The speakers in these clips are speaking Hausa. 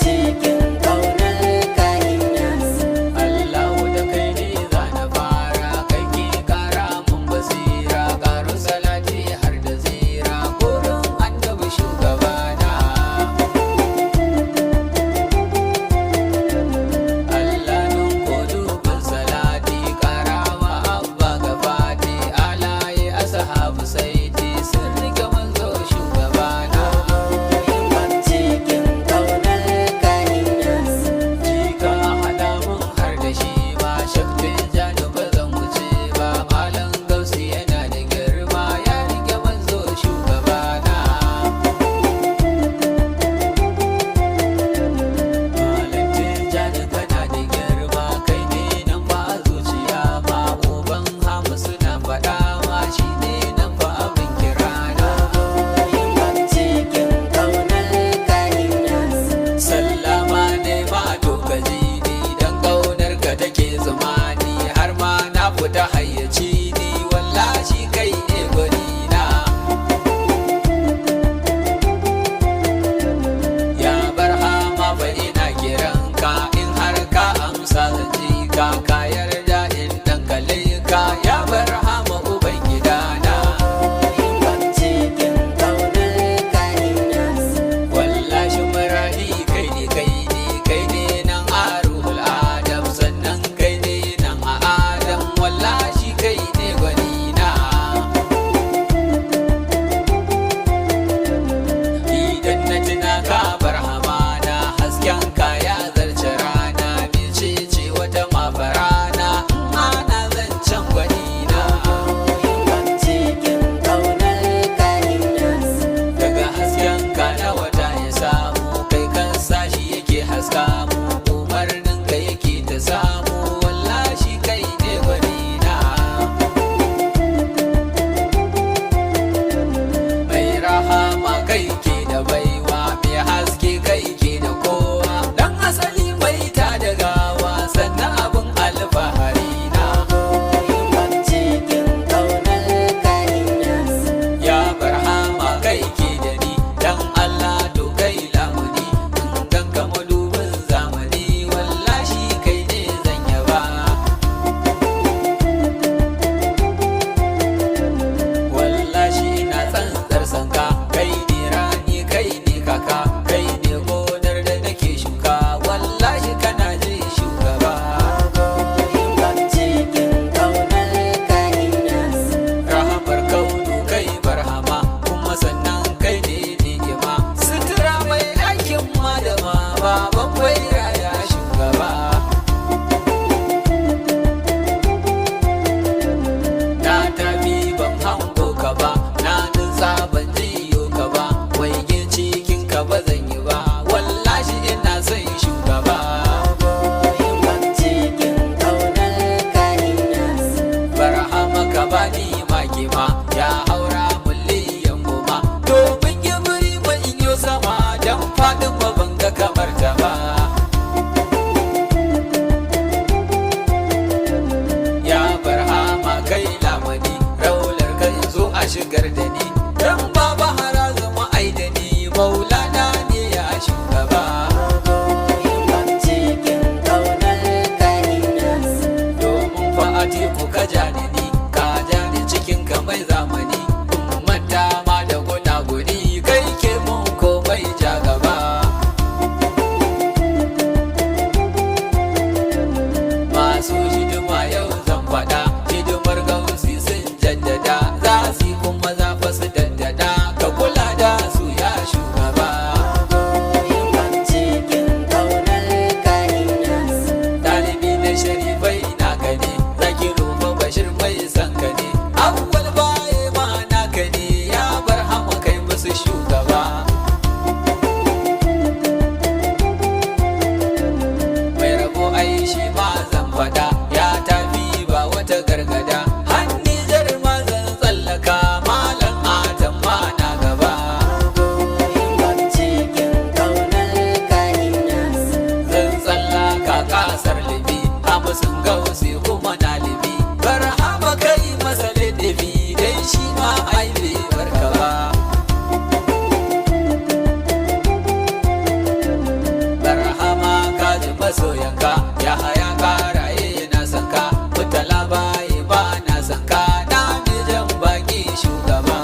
Cikin kaunar kayan yasi. Allahu da kai ne zana Gausun gausi kuma dalibi. Barhama kai masa ladabi, dan shi ma ai bai barka ba. Barhama ka ji masoyanka, ya haya karaye na sanka, mutala bayi ba na sanka, na mijan baki shugaba.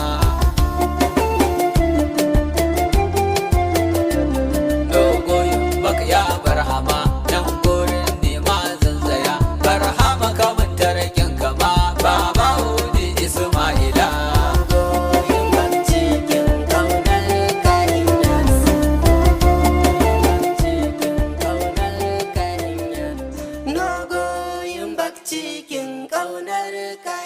Dogoyin baka ya barhama, nan gurin nema zanzaya, barhama kamun tarakin kama, baba ne Ismaila. Goyin bak cikin ƙaunar ka Inyas. Cikin ƙaunar ka Inyas. No goyin bak cikin ƙaunar ka.